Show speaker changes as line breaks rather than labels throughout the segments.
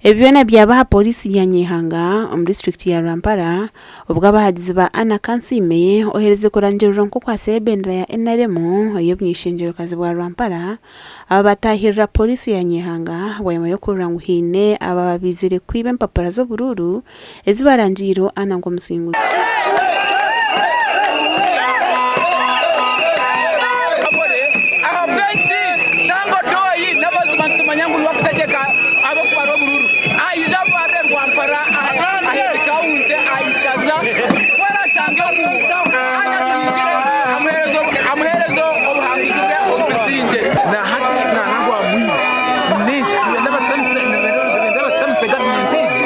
Ebi byona byaba aha Pooriisi ya Nyehanga omu disiturikiti ya Rwampara obwo abahagizi ba Anna Kansiime oherize kurangirirwa nk'okwatsire ebendera ya NRM ey'obuny'eishengyerokazi bwa Rwampara aba bataahirira Pooriisi ya Nyehanga bwanyima y'okuhurira ngu haine ababa baizire kwiba empapura z'oburuuru ezi barangiireho Anna nk'omusinguzi.
Ahabw'enki Tanga Odoi n'amazima nitumanya ngu niwe arikutegyeka ab'okubara oburuuru aije abarire Rwampara aha kaunti aha ishaza ku arashange ngu Anna asingire amuheereze obuhanguzi bwe omu busingye.
Na hati nangwa mwine ninki nibenda batamise nibenda batamise gavumenti egi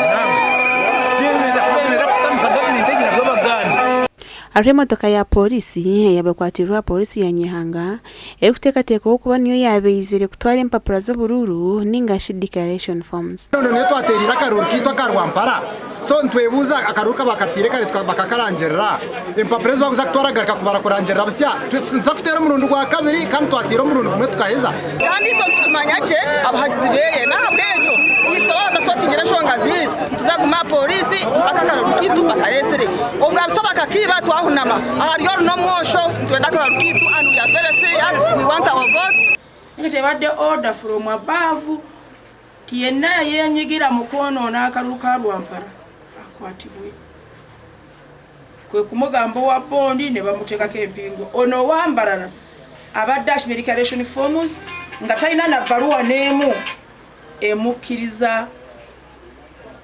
nangwa nibenda kutamisa gavumenti egi nabwo bagaane.
Hariho emotoka ya pooriisi eyaaba ekwatiirwe aha pooriisi ya Nyehanga erikuteekateekwaho kuba niyo yaaba eizire kutwara empapura z'oburuuru ninga shi declaration forms.
Enono niyo twateereire akaruuru kaitu aka Rwampara so nitwebuuza akaruuru kabakataire kare bakakarangirira empapura ezi barikuza kutwara kugaruka kubara kurangirira busya nituza kuteera omurundi gwakabiri kandi twateire omurundi gumwe tukaheza.
Kandi itwe nitukimanya gye abahagizi beye, n'ahabw'ekyo itwe baaba batasotingire enshonga zaitu, nituza kuguma aha pooriisi mpaka akaruru kaitu bakareetsire. Obwabiso bakakiiba twahunama ahari oru n'omwosho, nitwenda akaruru kaitu and we are very serious, we want our votes.
Ninga tebadde order from above nti yenna eyenyigira mu kwonoona akalulu ka Rwampara akwatibwe. Kwe kumugamba owa bond ne bamuteekako empingu. Ono owa Mbarara abadde akima declaration forms nga talina na bbaluwa n'emu emukkiriza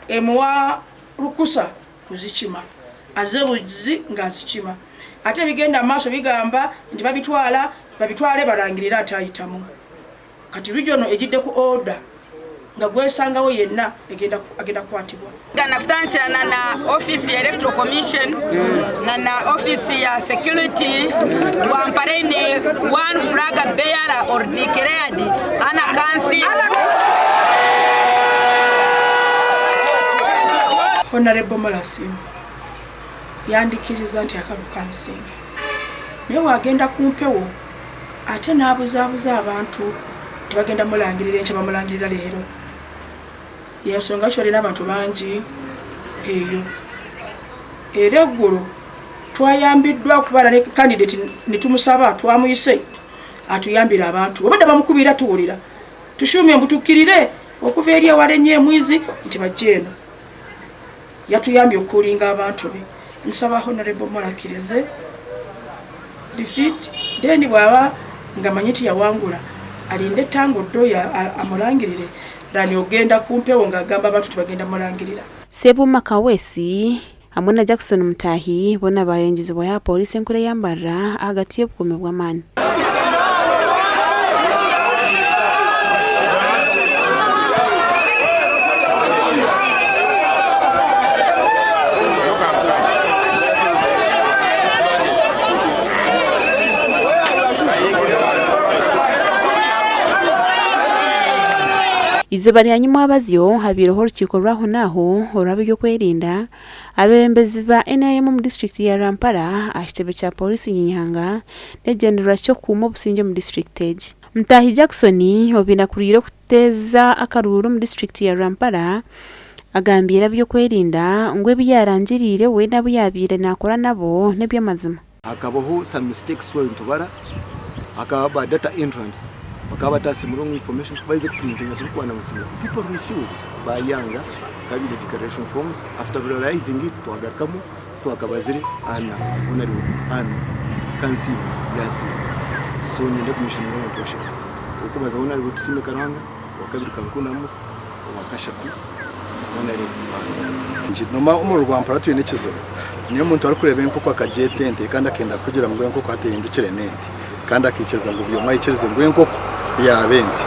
emuwa lukusa kuzikima. Azze buzzi ng'azikima. Ate ebigenda mu maaso bigamba nti babitwala babitwale balangirire ataayitamu. Kati regional ejidde ku order nga gwesangawo yenna agenda kukwatibwa.
Gana kutandikira na na office ya electoral commission na na office ya security Rwampara eine one flag bearer or declared Anna Kansi.
Honourable Murasiima yandikiriza nti akalulu kamusinga naye bwagenda ku mpewo ate n'abuzaabuza abantu nti bagenda mulangirira enkya bamulangirira leero. Y'ensonga lwaki balina abantu bangi eyo. Era eggulo twayambiddwa okubeera ne kandidate ne tumusaba twamuyise atuyambire abantu. Obadde bamukubira tuwulira tushuumye mbu tukkirire okuva eri ewala ennyo emwizi nti bajje eno. Yatuyambye okukuulinga abantu be. Nsaba Honorable Mola akkirize defeat then bw'aba ng'amanyi nti yawangula alinde Tanga Odoi amulangirire than ogenda ku mpewo ng'agamba abantu nti bagenda mulangirira.
Ssebuuma Kaweesi hamwe na Jackson Mutahi boona baayongezibwayo aha pooriisi enkuru eya Mbarara ahagati y'obukuumi bw'amaani. Eizooba rya nyimwabazyo habaireho orukiiko rw'ahonaaho orw'ab'eby'okwerinda Abeebembezi ba NRM omu disiturikiti ya Rwampara aha kitebe kya Pooriisi Nyinyanga n'ekigyendererwa ky'okukuuma obusingye omu disiturikiti egi. Mutahi Jackson obaire akuriire okuteeza akaruuru omu disiturikiti ya Rwampara agambiire ab'ebyokwerinda ngu ebi yaarangiriire we n'abu yaabaire naakora nabo n'eby'amazima.
Hakabaho some mistakes twaba nitubara, hakaba ba data entrants bakaba batasiima wrong information ku baize ku printinga turi ku announcinga people refused bayanga bakaba baine declaration forms after realizing it twagarukamu twakabazire Anna honourable Anna Kansiime yasiima so niinyenda kumentioninga abantu bashatu ow'okubanza honourable Tusiime Karuhanga, owakabiri Kankunda Amos, owakashatu honourable Anna.
Noma omuri Rwampara twine ekizibu. Niyo omuntu arikureeba enkoko akagyeta ente kandi akenda kukugira ngu enkoko hati ehindukire n'ente kandi akaikiriza ngu buri omwe aikirize ngu enkoko yaaba ente.